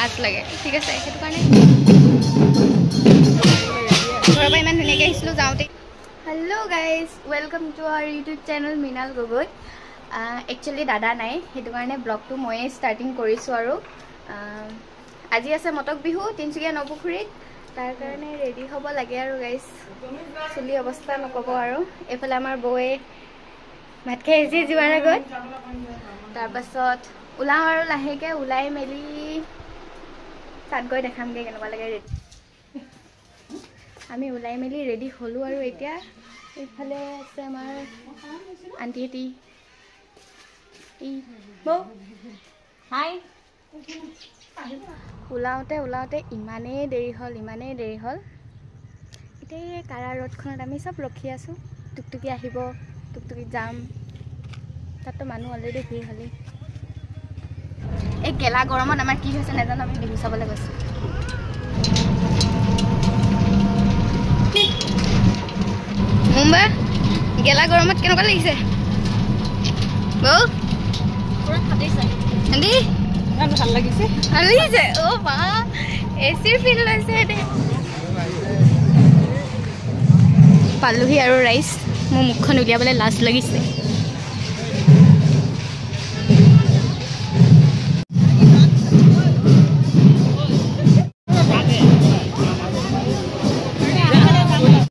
লাজ লাগে, ঠিক আছে? সেইটো কাৰণে ঘৰৰ পৰা ইমান ধুনীয়াকৈ আহিছিলোঁ যাওঁতে। Hello guys, welcome to our YouTube channel Mrinal Gogoi. Actually দাদা নাই, সেইটো কাৰণে ব্লগটো ময়ে ষ্টাৰ্টিং কৰিছোঁ। আৰু আজি আছে মটক বিহু তিনিচুকীয়া নপুখুৰীত, তাৰ কাৰণে ৰেডি হ'ব লাগে আৰু গাইজ। চুলি অৱস্থা নক'ব আৰু। এইফালে আমাৰ বৌয়ে ভাত খাই আহিছে যোৱাৰ আগত। তাৰপাছত ওলাওঁ আৰু লাহেকৈ ওলাই মেলি তাত গৈ দেখামগৈ কেনেকুৱা লাগে ৰেডি। আমি ওলাই মেলি ৰেডি হ'লোঁ আৰু এতিয়া এইফালে আছে আমাৰ আণ্টিহঁতি। বৌ হাই। ওলাওঁতে ওলাওঁতে ইমানেই দেৰি হ'ল, ইমানেই দেৰি হ'ল। এতিয়া এই কাৰা ৰ'দখনত আমি চব ৰখি আছোঁ, টুকটুকি আহিব, টুকটুকিত যাম। তাততো মানুহ অলৰেডি ভিৰ হ'লেই। এই গেলা গৰমত আমাৰ কি হৈছে নাজানো, আমি বিহু চাবলৈ গৈছোঁ। মুম্বা, গেলা গৰমত কেনেকুৱা লাগিছে বৌ? ভাল লাগিছে, ভাল লাগিছে। অ' বা, এচিৰ ফিল লৈছে দে। পালোহি আৰু ৰাইজ, মোৰ মুখখন উলিয়াবলৈ লাজ লাগিছে।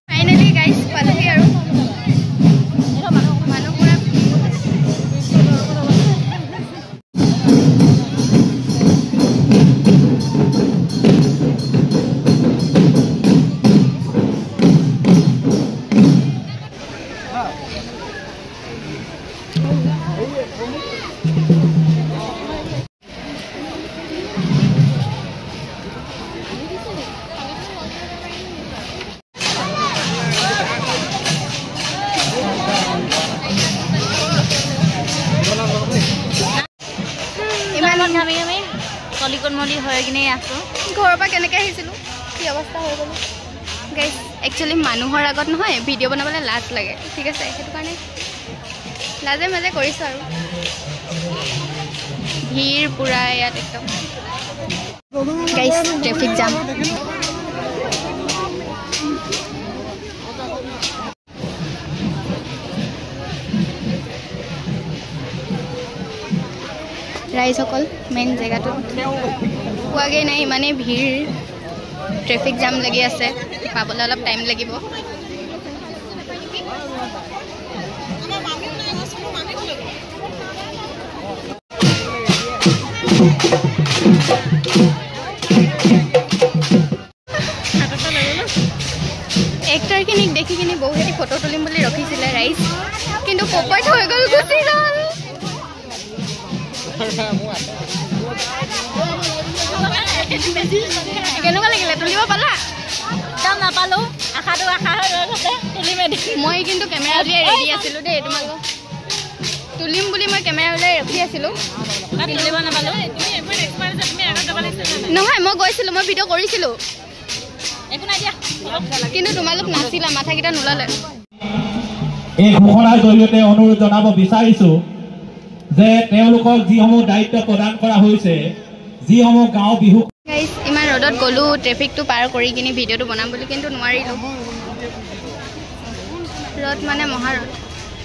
ফাইনেলি গাইজ পালোহি আৰু। মানুহ পুৰা ইমান ঘামি ঘামি তলিকনমলি হৈ কিনে আছোঁ। ঘৰৰ পৰা কেনেকৈ আহিছিলোঁ, কি অৱস্থা হৈ গ'লো গাইজ। একচুৱেলি মানুহৰ আগত নহয় ভিডিঅ' বনাবলৈ লাজ লাগে, ঠিক আছে? সেইটো কাৰণে লাজে মাজে কৰিছোঁ আৰু। ভিৰ পূৰা ইয়াত একদম গাইজ, ট্ৰেফিক জাম। ৰাইজসকল মেইন জেগাটোত পোৱাগৈ নাই, ইমানেই ভিৰ, ট্ৰেফিক জাম লাগি আছে, পাবলৈ অলপ টাইম লাগিব। এক্টৰখিনিক দেখি কিনি বহুতে ফটো তুলিম বুলি ৰখিছিলে ৰাইজ, কিন্তু পপত হৈ গ'ল, গুচি গ'ল। কেনেকুৱা লাগিলে, তুলিব পালা? একদম নাপালো, আশাটো আশা হৈ ৰৈ গৈছে, তুলিম এদিন। মই কিন্তু কেমেৰা উলিয়াই ৰেডি আছিলোঁ দেই, তোমালোকক তুলিম বুলি মই কেমেৰা উলিয়াই ৰখি আছিলোঁ, তুলিব নাপালো। নহয়, মই গৈছিলোঁ, মই ভিডিঅ' কৰিছিলোঁ, একো নাই দিয়া, কিন্তু তোমালোক নাছিলা, মাথাকেইটা নোলালে। এই ঘোষণাৰ জৰিয়তে অনুৰোধ জনাব বিচাৰিছো যে তেওঁলোকক যিসমূহ দায়িত্ব প্ৰদান কৰা হৈছে, যিসমূহ গাঁও বিহু। গাইজ, ইমান ৰ'দত গ'লোঁ ট্ৰেফিকটো পাৰ কৰি কিনি ভিডিঅ'টো বনাম বুলি, কিন্তু নোৱাৰিলোঁ। ৰ'দ মানে মহা ৰ'দ।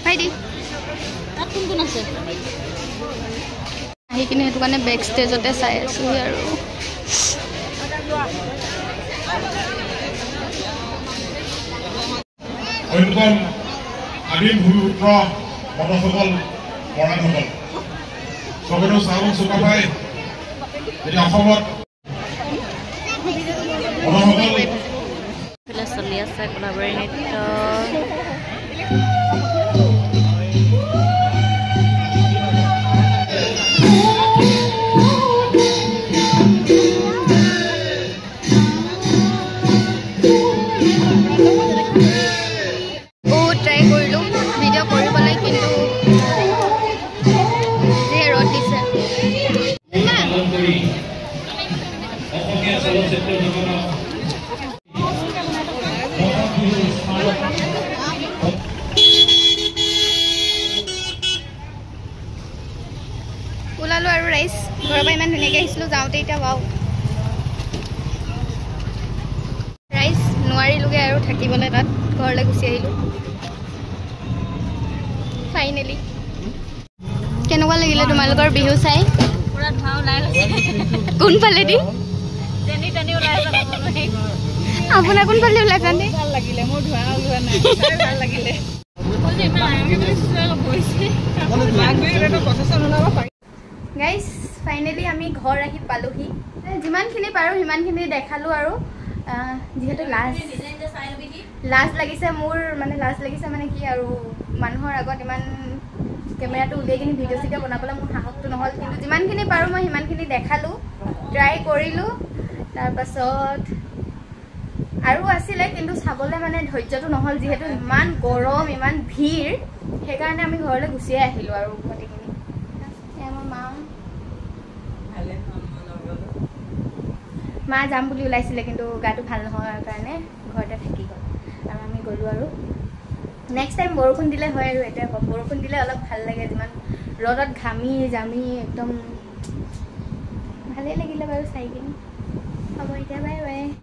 ভাইটি তাত কোন কোন আছে? আহি কিনে সেইটো কাৰণে বেক ষ্টেজতে চাই আছোঁহি আৰু। অন্যতম আদিম ভূমিপুত্ৰ মটকসকল, মৰাণসকল, স্বৰ্গদেউ চাওলুং চুকাফাই এতিয়া অসমত মটকসকল এইফালে চলি আছে কোলাবাৰী নৃত্য। বহুত ট্ৰাই কৰিলোঁ ভিডিঅ' কৰিবলৈ, কিন্তু যিহে ৰ'দ দিছে। কৰি অসমীয়া চলচ্চিত্ৰ জগতত মটক বিহুৰ স্মাৰক ওলালোঁ আৰু ৰাইজ। ঘৰৰ পৰা ইমান ধুনীয়াকৈ আহিছিলোঁ যাওঁতে, এতিয়া ৱাও। নাপালোগৈ আৰু থাকিবলৈ, তাত ঘৰলৈ গুচি আহিলোঁ ফাইনেলি। কেনেকুৱা লাগিলে তোমালোকৰ বিহু চাই? কোনফালেদি? আপোনাৰ কোনফালে ওলাইছে? গাইজ ফাইনেলি আমি ঘৰ আহি পালোহি। যিমানখিনি পাৰোঁ সিমানখিনি দেখালোঁ আৰু, যিহেতু লাজ লাজ লাগিছে মোৰ, মানে লাজ লাগিছে মানে কি আৰু, মানুহৰ আগত ইমান কেমেৰাটো উলিয়াই কিনি ভিডিঅ' চিডিঅ' বনাবলৈ মোৰ সাহসটো নহ'ল, কিন্তু যিমানখিনি পাৰোঁ মই সিমানখিনি দেখালোঁ, ট্ৰাই কৰিলোঁ। তাৰপাছত আৰু আছিলে, কিন্তু চাবলৈ মানে ধৈৰ্যটো নহ'ল, যিহেতু ইমান গৰম ইমান ভিৰ, সেইকাৰণে আমি ঘৰলৈ গুচিয়ে আহিলোঁ আৰু উভতি কিনি। আমাৰ মা যাম বুলি ওলাইছিলে, কিন্তু গাটো ভাল নোহোৱাৰ কাৰণে ঘৰতে থাকি গ'ল আৰু আমি গ'লোঁ। আৰু নেক্সট টাইম বৰষুণ দিলে হয় আৰু, এতিয়া বৰষুণ দিলে অলপ ভাল লাগে, যিমান ৰ'দত ঘামি জামি একদম ভালেই লাগিলে বাৰু চাই কিনি। হ'ব এতিয়া, বাই বাই।